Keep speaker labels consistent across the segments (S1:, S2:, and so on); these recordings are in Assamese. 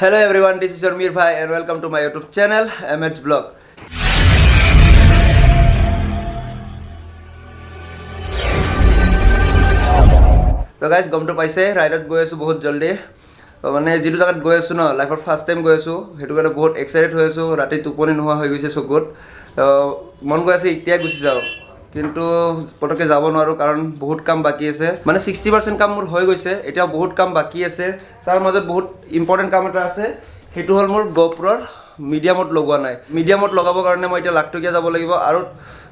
S1: Hello everyone, this is your Mir Bhai and welcome to my YouTube channel MH Blog. তো গাইজ, গমটো পাইছে, ৰাইডত গৈ আছোঁ বহুত জল্দি। তো মানে যিটো জেগাত গৈ আছোঁ ন, লাইফত ফাৰ্ষ্ট টাইম গৈ আছোঁ, সেইটো কাৰণে বহুত এক্সাইটেড হৈ আছোঁ। ৰাতি টোপনি নোহোৱা হৈ গৈছে চকুত। তো মন গৈ আছে এতিয়াই গুচি যাওঁ, কিন্তু পটককৈ যাব নোৱাৰোঁ, কাৰণ বহুত কাম বাকী আছে। মানে 60% কাম মোৰ হৈ গৈছে, এতিয়াও বহুত কাম বাকী আছে। তাৰ মাজত বহুত ইম্পৰ্টেণ্ট কাম এটা আছে, সেইটো হ'ল মোৰ গ'প্ৰৰ মিডিয়ামত লগোৱা নাই। মিডিয়ামত লগাবৰ কাৰণে মই এতিয়া লাখটকীয়া যাব লাগিব আৰু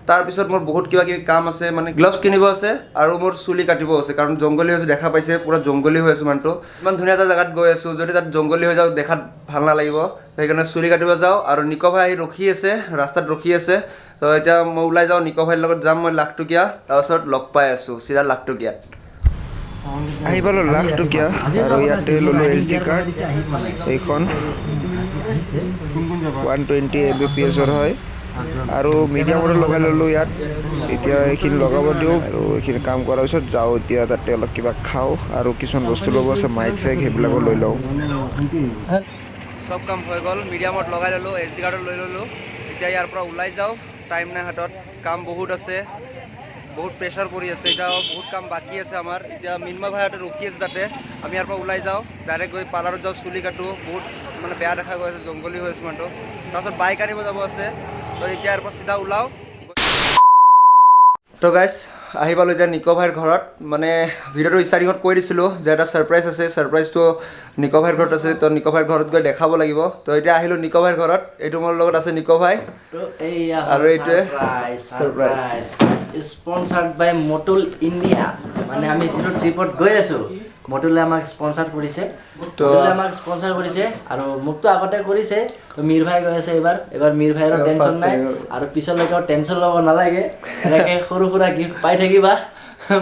S1: তাৰপিছত মোৰ বহুত কিবা কিবি কাম আছে, মানে গ্লভছ কিনিব আছে আৰু মোৰ চুলি কাটিব আছে, কাৰণ জংঘলী হৈ আছোঁ, দেখা পাইছে, পূৰা জংঘলী হৈ আছোঁ মানুহটো। ইমান ধুনীয়া এটা জেগাত গৈ আছোঁ, যদি তাত জংঘলী হৈ যাওঁ দেখাত ভাল নালাগিব, সেইকাৰণে চুলি কাটিব যাওঁ। আৰু নিক ভাই আহি ৰখি আছে, ৰাস্তাত ৰখি আছে। তো এতিয়া মই ওলাই যাওঁ, নিক ভাইৰ লগত যাম মই লাখটকীয়া, তাৰপাছত লগ পাই আছোঁ চিধা লাখটকীয়াত।
S2: আহি পালোঁ লাখটকীয়া আৰু ইয়াতে ল'লোঁ এছ ডি কাৰ্ড। এইখন 120 এম বি পি এছৰ হয় আৰু মিডিয়ামতো লগাই ল'লোঁ ইয়াত। এতিয়া এইখিনি লগাব দিওঁ আৰু এইখিনি কাম কৰাৰ পিছত যাওঁ। এতিয়া তাতে অলপ কিবা খাওঁ আৰু কিছুমান বস্তু ল'ব আছে, মাইক চাইক, সেইবিলাকো লৈ লওঁ।
S1: চব কাম হৈ গ'ল, মিডিয়ামত লগাই ল'লোঁ, এছ ডি কাৰ্ডত লৈ ল'লোঁ। এতিয়া ইয়াৰ পৰা ওলাই যাওঁ, টাইম নাই হাতত, কাম বহুত আছে, বহুত প্ৰেছাৰ পৰি আছে, এতিয়াও বহুত কাম বাকী আছে আমাৰ। এতিয়া মিন্ময় ভাইহঁতে ৰখি আছে তাতে। আমি ইয়াৰ পৰা ওলাই যাওঁ, ডাইৰেক্ট গৈ পাৰ্লাৰত যাওঁ, চুলি কাটোঁ। বহুত মানে বেয়া দেখা গৈ আছে, জংঘলী হৈ আছে মানুহটো। তাৰপাছত বাইক আনিব যাব আছে। তো এতিয়া ইয়াৰ পৰা চিধা ওলাওঁ। তো গাইজ, আহি পালোঁ এতিয়া নিক ভাইৰ ঘৰত। মানে ভিডিঅ'টো ষ্টাৰ্টিঙত কৈ দিছিলোঁ যে এটা ছাৰপ্ৰাইজ আছে, ছাৰপ্ৰাইজটো নিক ভাইৰ ঘৰত আছে। তো নিক ভাইৰ ঘৰত গৈ দেখাব লাগিব। তো এতিয়া আহিলোঁ নিক ভাইৰ ঘৰত, এইটো মোৰ লগত আছে নিক ভাই।
S3: তো এইয়া।
S1: আৰু এইটোৱে
S3: surprise, sponsored by Motul India. মানে আমি যিটো ট্ৰিপত গৈ আছো, মটুলে আমাক স্পনচাৰ কৰিছে। মটুলে আমাক স্পনচাৰ কৰিছে আৰু মোকতো আগতে কৰিছে। তো মীৰ ভাই গৈ আছে এইবাৰ। এইবাৰ মীৰ ভাইৰো টেনশ্যন নাই আৰু পিছলৈকেও টেনশ্যন ল'ব নালাগে। এনেকৈ সৰু সুৰা গিফ্ট পাই থাকিবা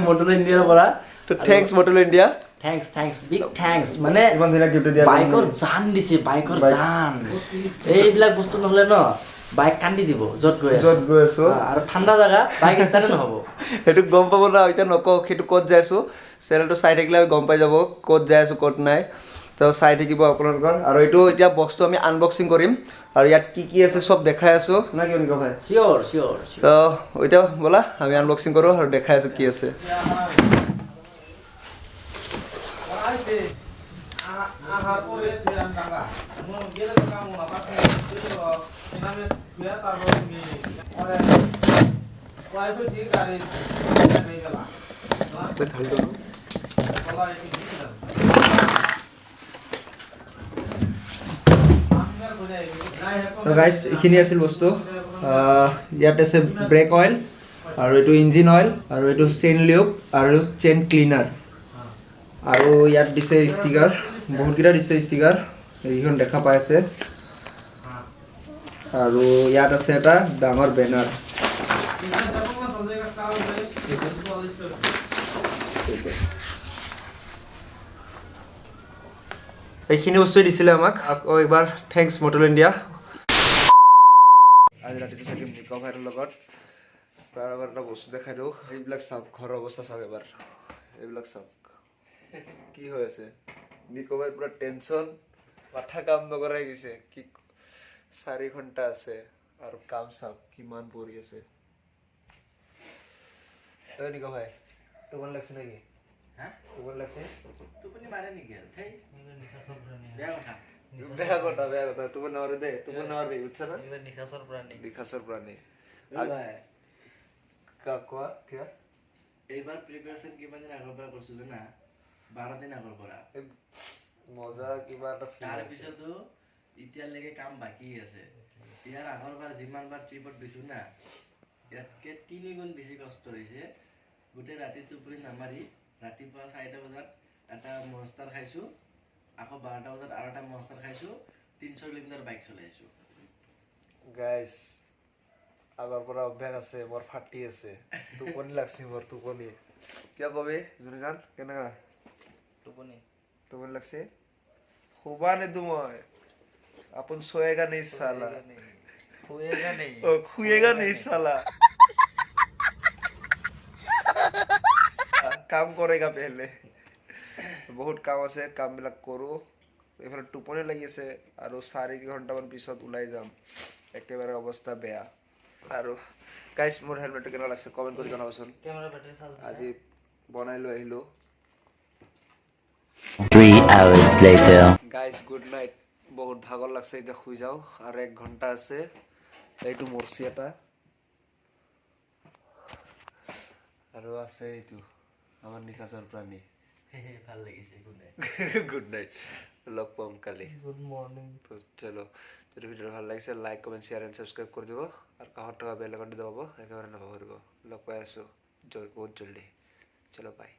S3: মটুল ইণ্ডিয়াৰ পৰা।
S1: তো thanks Motul India.
S3: Thanks, thanks, big thanks. মানে
S2: ইমান ধুনীয়া গিফ্ট দিয়া।
S3: বাইকৰ জান দিছে, বাইকৰ জান। এইবিলাক বস্তু নহ'লে ন বাইক কান্দি দিব য'ত গৈ আছো।
S1: য'ত গৈ আছো।
S3: আৰু ঠাণ্ডা জেগা, বাইক ষ্টাৰ্টে নহ'ব।
S1: সেইটো গম পাব ন, এতিয়া নকওঁ সেইটো ক'ত যাই আছো। চেনেলটো চাই থাকিলে গম পাই যাব ক'ত যাই আছো ক'ত নাই। তো চাই থাকিব আপোনালোকৰ। আৰু এইটো এতিয়া বক্সটো আমি আনবক্সিং কৰিম আৰু ইয়াত কি কি আছে চব দেখাই আছো না কি নিক ভাই?
S3: চিয়'ৰ, চিয়'ৰ।
S1: তো এতিয়া ব'লা, আমি আনবক্সিং কৰোঁ আৰু দেখাই আছো কি আছে। তো গাইজ, এইখিনি আছিল বস্তু। ইয়াত আছে ব্ৰেক অইল আৰু এইটো ইঞ্জিন অইল আৰু এইটো চেইন লিউব আৰু চেইন ক্লিনাৰ। আৰু ইয়াত দিছে ষ্টিকাৰ, বহুতকেইটা দিছে ষ্টিকাৰ, এইখন দেখা পাই আছে। আৰু ইয়াত আছে এটা ডাঙৰ বেনাৰ। এইখিনি বস্তুৱে দিছিলে আমাক। আকৌ একবাৰ thanks Motul India. আজি ৰাতিটো থাকিম নিক ভাইৰ লগত। তাৰ আগত এটা বস্তু দেখাই দিওঁ। এইবিলাক চাওক, ঘৰৰ অৱস্থা চাওক এবাৰ। এইবিলাক চাওক কি হৈ আছে। নিক ভাইৰ পূৰা টেনশ্যন, মাথা কাম নকৰাই গৈছে। কি 4 ঘণ্টা আছে আৰু কাম চাওক কিমান পৰি আছে। ঐ নিক ভাই, টোপনি লাগছে নেকি?
S3: হা?
S1: টোপনি লাগছে?
S3: টোপনি মাৰে নেকি আৰু? ধেই, বেয়া কথা।
S1: বেয়া কথা, বেয়া কথা। টোপনি নামাৰে দে, টোপনি নামাৰবি, বুজছা না?
S4: নিশাচৰ প্ৰাণী।
S1: নিশাচৰ প্ৰাণী।
S3: ঐ ভাই।
S1: কোৱা কিয়?
S3: এইবাৰ প্ৰিপেৰেশ্যন কিমান দিন আগৰ পৰা কৰিছো জানা? 12 দিন আগৰ পৰা।
S1: এই মজা কিবা এটা feel আছে।
S3: তাৰপিছতো এতিয়ালৈকে কাম বাকী আছে। ইয়াৰ আগৰবাৰ যিমানবাৰ ট্ৰিপত গৈছো না, ইয়াতকে তিনিগুণ বেছি কষ্ট হৈছে। গোটেই ৰাতি টোপনি নামাৰি ৰাতিপুৱা 4টা বজাত এটা মনষ্টাৰ খাইছোঁ, আকৌ 12টা বজাত আৰু এটা মনষ্টাৰ খাইছোঁ, 300 কিলোমিটাৰ বাইক চলাইছোঁ।
S1: গাইজ, আগৰ পৰা অভ্যাস আছে মোৰ, ফাটি আছে, টোপনি লাগছে মোৰ টোপনি। কিয় কবি জুনিজান, কেনেকা?
S4: টোপনি।
S1: টোপনি লাগছে? শুবা নিদো মই। আপোন सोएगा नहीं साला।
S4: শুৱেগা নেই।
S1: ओ खुएगा नहीं साला, काम करेगा पहले। বহুত কাম আছে, কামবিলাক কৰোঁ।
S2: এইফালে টোপনি লাগি আছে আৰু 4 ঘণ্টামান পিছত ওলাই যাম। একেবাৰে অৱস্থা বেয়া। আৰু গাইছ, মোৰ হেলমেটটো কেনেকুৱা লাগছে কমেণ্ট কৰি জনাবচোন।
S4: Camera battery charge.
S2: আজি বনাই লৈ আহিলোঁ।
S3: 3 hours later.
S2: Guys, good night. বহুত ভাগৰ লাগছে, এতিয়া শুই যাওঁ। আৰু এক ঘণ্টা আছে। এইটো মৰ্চি এটা আৰু আছে, এইটো আমাৰ নিশাচৰ প্ৰাণী।
S3: ভাল লাগিছে। Good night.
S2: Good night, লগ পাম কালি।
S4: Good morning.
S2: তো চলো, যদি ভিডিঅ'টো ভাল লাগিছে, like, comment, share and subscribe কৰি দিব আৰু কাষত থকা বেল আইকনটো দবাব একেবাৰে নাপাহৰিব। লগ পাই আছোঁ বহুত জল্দি। চলো, বাই।